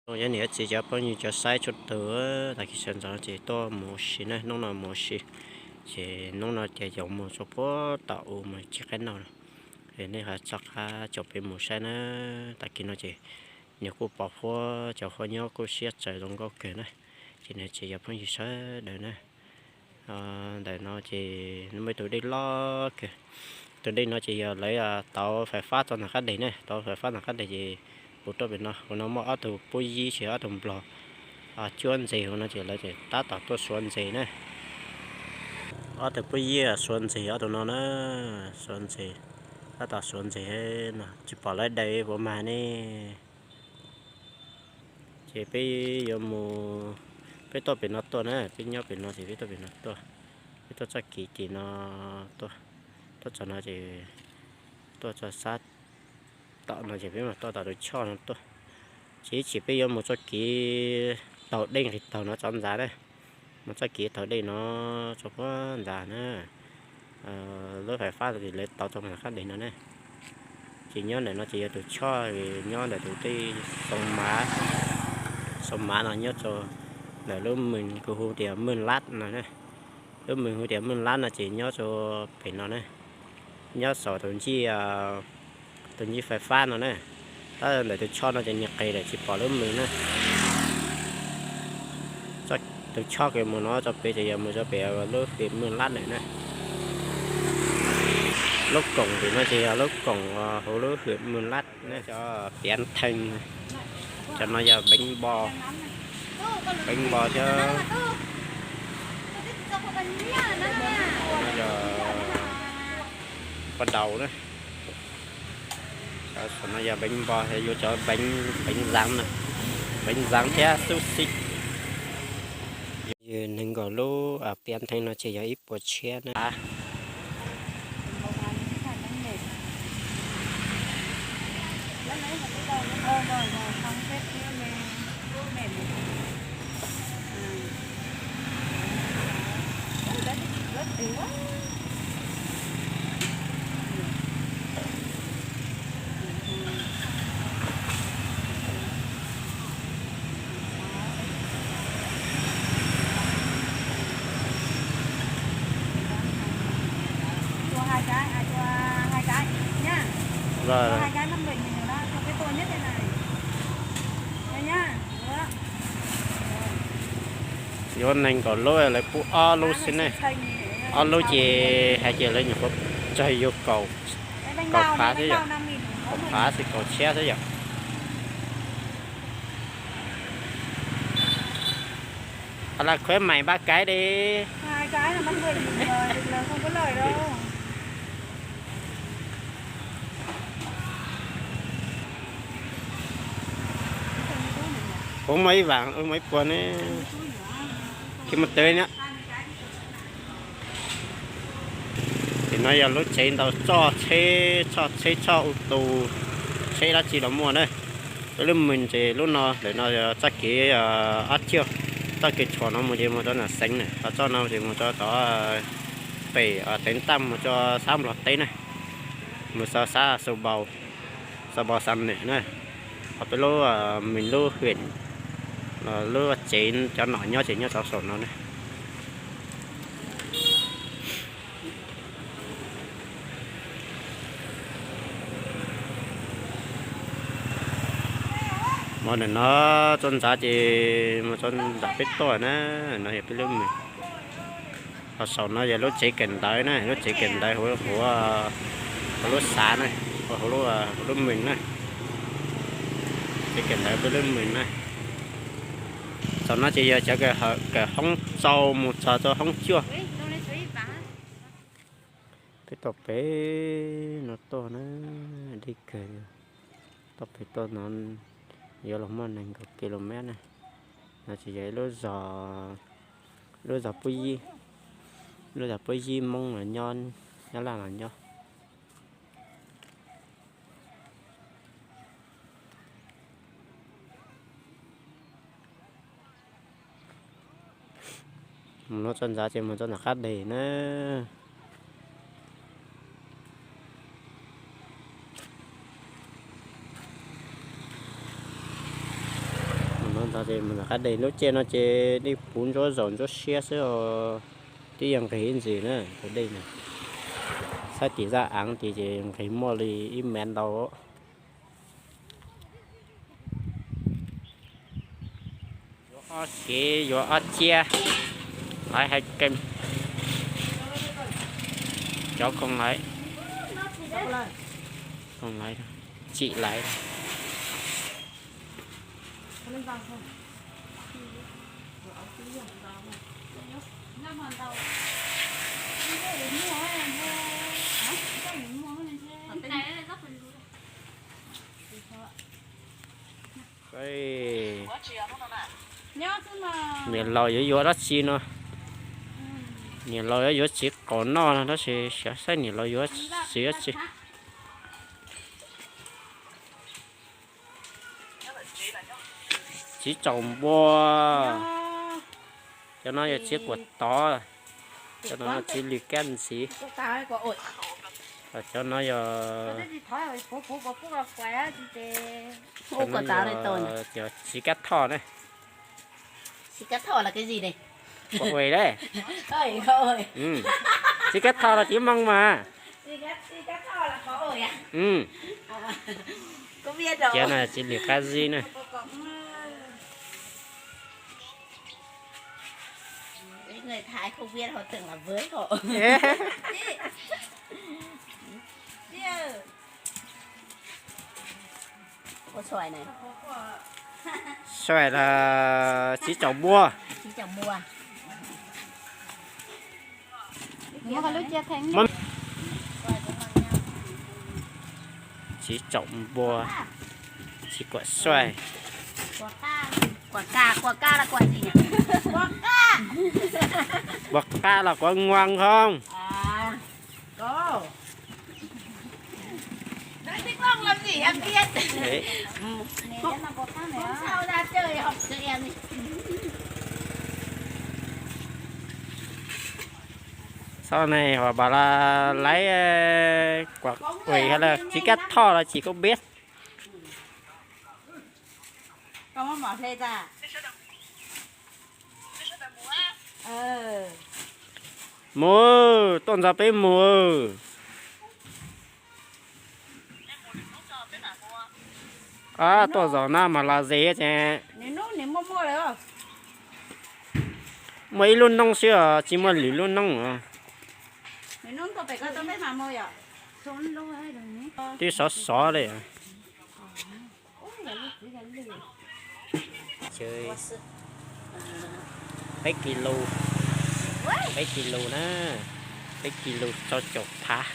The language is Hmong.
Nyob niam txiv cov phooj ywg cov saib tsuj tus, tag kis sawv ntxov ces tuaj mus ua si na, hnub no mus ua si, ces hnub no tias yuav mus txog puag tom u mus tsis qab no. Es nej ho txhob qab caum peb mus saib na. Tag kis no ces nws kuj pom huab, cov huab nyob kuj siab txawv zoo nkauj kawg na. Ces niam txiv cov phooj ywg sawv daws na, ntawm no ces muaj ib tug dej loj kawg. Tus dej no ces yog lawv tauv fais fab tau nram qab deg na, tauv fais fab nram qab deg ces puv rau pem no. Hauv no muaj ob tug pub yib tsis ob tug nplog cuab ntses hauv no ces lawv tab tom tuaj xuav ntses na. Ob tug pub yib xuav ntses ob tug no na, xuav ntses, tab tom xuav ntses no, tsis pom lawv daws puas mag ne. Ces peb yuav mus, peb tuaj pem no tuaj na, peb nyob pem no ces peb tuaj pem no tuaj, peb tuaj txoj kev tim no tuaj, tuaj txog no ces tuaj txog sab tom no ces peb mam tuaj tom tus choj no tuaj. Ces ib chim peb yuav mus txoj kev taug dej nqis taug no txog ntxa na, mus txoj kev taug dej no txog puag ntxa na. Lub fais fab lawv tauv tau nram qab deg no ne. Ces nyob ntawm no ces yog tus choj nyob ntawm tus tej Xoo Mav, Xoo Mav no nyob rau ntawm lub mws kuj hu tias Mws Lab no, lub mws hu tias Mws Lab no ces nyob rau pem no na, nyob saum tus ncij, tus ncij fais fab no na. Tab ntawm tus choj no ces nws qis lawm tsis pom lub mws na. Tus choj kws mus no rau pem ces yog mus rau pem lub hwm Mws Lab lawm na. Lub koom tim no ces yog lub koom hauv lub hwm Mws Lab na. Cov piav theej, cov no yog peeb npo, peeb npo thiab yog paj daus na. Saum no yog peeb npo, yuav cov peeb zab na, peeb zab thiab xub xib. Yog nees nkaum lub piav theej no ces yog ib puas tshiab na. Yuav nees nkaum lub lawv pub ob lub xwb ne. Ob lub ces hais tias lawv nyuam qhuav tsawg yug kaum, kaum phav xwb yom, kaum phav xwb kaum tshiab xwb yom. Hoặc là khuyến mại ba cái đi. Hai cái là năm mươi nghìn rồi, bình thường không có lời đâu. Ua muaj ib vam, ua muaj ib puas ne. Khi muaj twg na. Ces no yog lub tsev ntaus txoj tsheb, txoj tsheb txoj u tus, tsheb dab tsi los muaj na. Lub lub mws ces lub no, lawm no txoj kev ob cag, txoj kev tshuam no mus ces mus rau nram xeev na, ho txoj no ces mus rau tom pem teev taj mus rau sab Nplog teb na, mus rau sab Xaus Npaus, Xaus Npaus Xam Nwm na. Ho peb lub mws lub hwm, lub tsev cov nom nyob ces nyob rau saum no na. Mus ntawm no txog ntxa ces mus txog ntawm peb tuaj na, no yog peb lub mws. Ho saum no yog lub tsev kawm ntawv na, lub tsev kawm ntawv hauv, hauv lub xav na, hauv lub mws na. Tsev kawm ntawv peb lub mws na. Saum no ces yog cov kawm hoob rau mus txog rau hoob cuaj. Peb tuaj pem no tuaj na, deb kawg. Tuaj pem tuaj no yuav los muaj nees nkaum kilomev na. No ces yog ib lub zos, lub zos Pub Yib, lub zos Pub Yib Hmoob los nyob, Nyab Laj los nyob. Mus no txog ntxa ces mus txog nram qab deg na. Ntxov ces mus ntawm qab dej, lub caij no ces dej puv ntsuab zaum ntsuab siab xwb os. Twb yog nqig ib ntsis na tus dej no. Saib tim zaj aav tid ces nqig muaj li ib mev ntau. Yuav ob kev, yuav ob ciab, lawv hais keej, cov koom lawv, koom lawv, tsim lawv. Niam laus yuav yuav dab tsi no? Niam laus yuav yuav txiv qaub noj no tab sis xyov saib niam laus yuav txiv dab tsi. Txiv tsaum npua. Cov no yog txiv kuam tod. Cov no txiv lws kab ntxiv. Cov no yog, cov no yog txiv kab thoj na. Txiv kab thoj los, txiv kab thoj los txiv moo mas. Cov no txiv lws kab zib na. Saib los txiv tsaum npua. Txiv tsaum npua, txiv kuam suaij. Kuam qab los kuam nguag hoob. Sau này hoặc bảo là lấy, ua, txiv kab thoj los txiv kab peb. Mus, tuaj ntxov peb mus. Tuaj zaum no mas los ze ces muaj ib lub noob xwb os, tsis muaj lwm lub noob os. Twb sov sov li. Peb kis lus, peb kis lus na, peb kis lus rau caum phav.